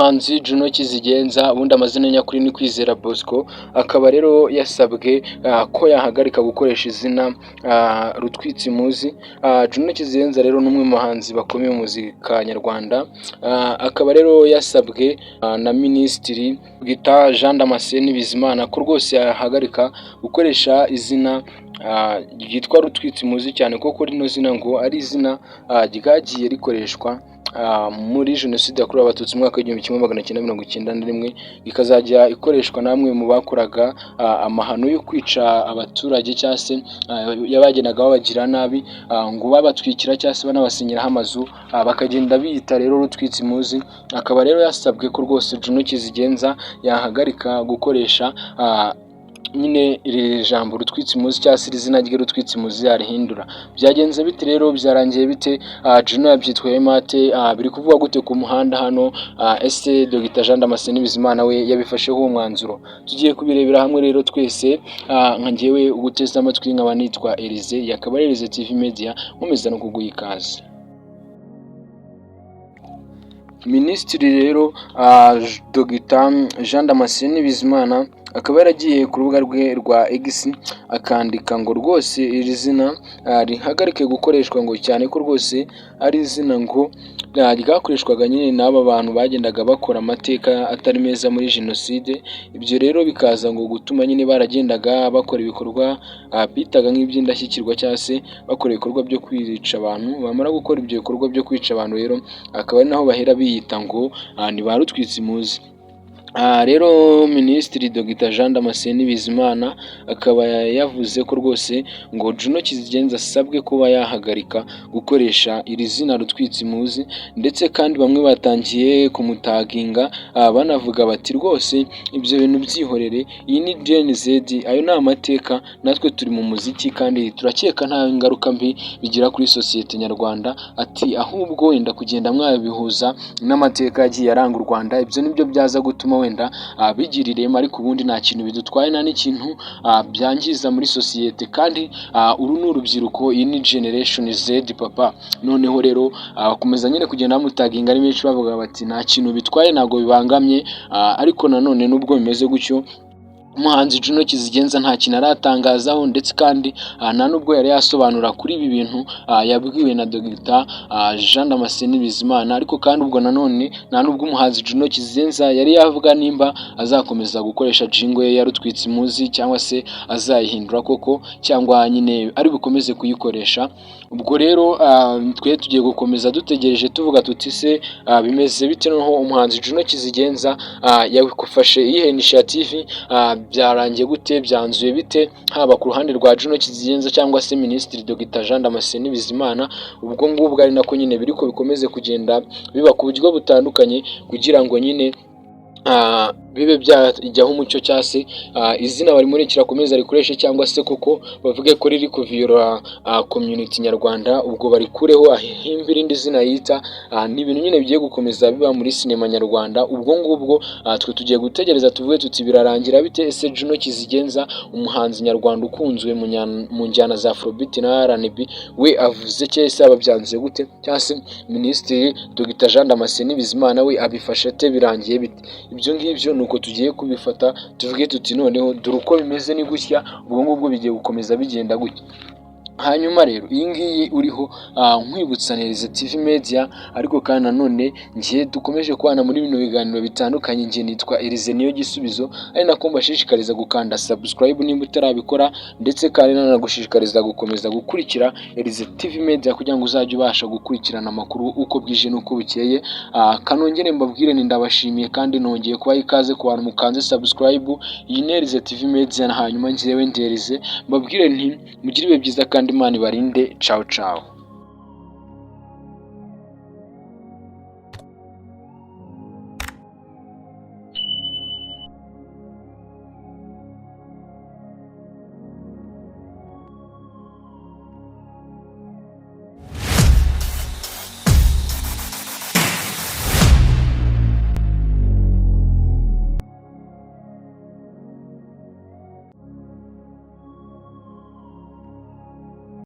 Umuhanzi Juno Kizigenza, ubundi amazina nyakuri ni Kwizera Bosco, akaba rero yasabwe ko yahagarika gukoresha izina Rutwitsi. Juno Kizigenza rero ni umwe mu bahanzi bakomeye mu muzika nyarwanda, akaba rero yasabwe na Minisitiri Dr Jean Damascene Bizimana ko rwose yahagarika gukoresha izina ryitwa Rutwitsi muzi, cyane kuko rino zina ngo ari izina ryagiye rikoreshwa muri Jenoside yakorewe Abatutsi mu mwaka w'1991, ikazajya ikoreshwa n'amwe mu bakoraga amahano yo kwica abaturage, cyangwa se bagendaga babagira nabi, ngo babatwikira cyangwa se banabasenyeraho amazu, bakagenda biyita rero Rutwitsi muzi. Akaba rero yasabwe ko rwose Juno Kizigenza yahagarika gukoresha nyine iri jambo Rutwitsi muzi, cyangwa se iri zina rye Rutwitsi muzi yarihindura. Byagenze bite rero? Byarangiye bite? Juno yabyitwayemo ate? Biri kuvugwa gute ku muhanda hano? Ese Dr Jean Damascene Bizimana we yabifasheho uwo mwanzuro? Tugiye kubirebera hamwe rero twese. Nka njyewe uguteze amatwi nkaba nitwa Elize, yakaba ari Elize TV Media, nkomeza no kuguha ikaze. Minisitiri rero Dr Jean Damascene Bizimana akaba yaragiye ku rubuga rwe rwa X akandika ngo rwose iri zina rihagarike gukoreshwa, ngo cyane ko rwose ari izina ngo ryakoreshwaga nyine n'aba bantu bagendaga bakora amateka atari meza muri Jenoside. Ibyo rero bikaza ngo gutuma nyine baragendaga bakora ibikorwa bitaga nk'iby'indashyikirwa, cyangwa se bakora ibikorwa byo kwica abantu. Bamara gukora ibyo bikorwa byo kwica abantu rero, akaba ari naho bahera biyita ngo ni ba Rutwitsi muzi. Rero Minisitiri Dr Jean Damascene Bizimana akaba yavuze ko rwose ngo Juno Kizigenza asabwe kuba yahagarika gukoresha iri zina Rutwitsi muzi. Ndetse kandi bamwe batangiye kumutaginga banavuga bati: "Rwose ibyo bintu byihorere, iyi ni Gen Z, ayo ni amateka, natwe turi mu muziki kandi turakeka nta ngaruka mbi bigira kuri sosiyete nyarwanda." Ati: "Ahubwo wenda kugenda mwabihuza n'amateka yagiye aranga u Rwanda, ibyo nibyo byaza gutuma wenda bigira ireme, ariko ubundi nta kintu bidutwaye, nta n'ikintu byangiza muri sosiyete, kandi uru ni urubyiruko, iyi ni Generation Z, papa." Noneho rero bakomeza nyine kugenda bamutaginga ari benshi, bavuga bati: "Nta kintu bitwaye, ntabwo bibangamye." Ariko nanone nubwo bimeze gutyo, umuhanzi Juno Kizigenza nta kintu aratangazaho, ndetse kandi nta nubwo yari yasobanura kuri ibi bintu yabwiwe na Dr Jean Damascene Bizimana. Ariko kandi ubwo nanone nta nubwo umuhanzi Juno Kizigenza yari yavuga nimba azakomeza gukoresha jingle ye ya Rutwitsi muzi, cyangwa se azayihindura koko, cyangwa nyine ari bukomeze kuyikoresha. Ubwo rero twe tugiye gukomeza dutegereje, tuvuga tuti: "Se bimeze bite noneho? Umuhanzi Juno Kizigenza yafashe iyihe initiative? Byarangiye gute? Byanzuye bite?" Haba ku ruhande rwa Juno Kizigenza cyangwa se Minisitiri Dr Jean Damascene Bizimana. Ubwo ngubwo ari nako nyine biri ko bikomeze kugenda biba ku buryo butandukanye, kugira ngo nyine bibe byajyaho umucyo, cyangwa se izina barimurikira akomeze arikoreshe, cyangwa se koko bavuge ko riri kuviyora community nyarwanda, ubwo barikureho ahimbe irindi zina yita. Ni ibintu nyine bigiye gukomeza biba muri sinema nyarwanda. Ubwo ngubwo twe tugiye gutegereza, tuvuge tuti: "Birarangira bite?" Ese Juno Kizigenza, umuhanzi nyarwanda ukunzwe mu njyana za Afrobeat na R&B, we avuze cyangwa se ababyanzuye gute, cyangwa se Minisitiri Dr Jean Damascene Bizimana we abifashe ate? Birangiye bite? Ibyo ngibyo ni uko tugiye kubifata, tuvuge tuti: "Noneho dore uko bimeze, ni gutya." Ubwo ngubwo bigiye gukomeza bigenda gutya. Hanyuma rero iyi ngiyi uriho nkwibutsa Neza TV Media, ariko kandi nanone ngiye dukomeje kubana muri bino biganiro bitandukanye. Njye nitwa Elize Niyo Gisubizo, ari nako mbashishikariza gukanda subscribe nimba utarabikora, ndetse kandi nanagushishikariza gukomeza gukurikira Elize TV Media kugira ngo uzajye ubasha gukurikirana amakuru uko bwije n'uko bukeye. Kanongere mbabwire ni ndabashimiye kandi nongeye kubaha ikaze ku bantu mukanze subscribe. Iyi ni Elize TV Media, hanyuma njyewe ndi Elize, mbabwire nti mugire ibihe byiza kandi Imana ibarinde. Ciao ciao.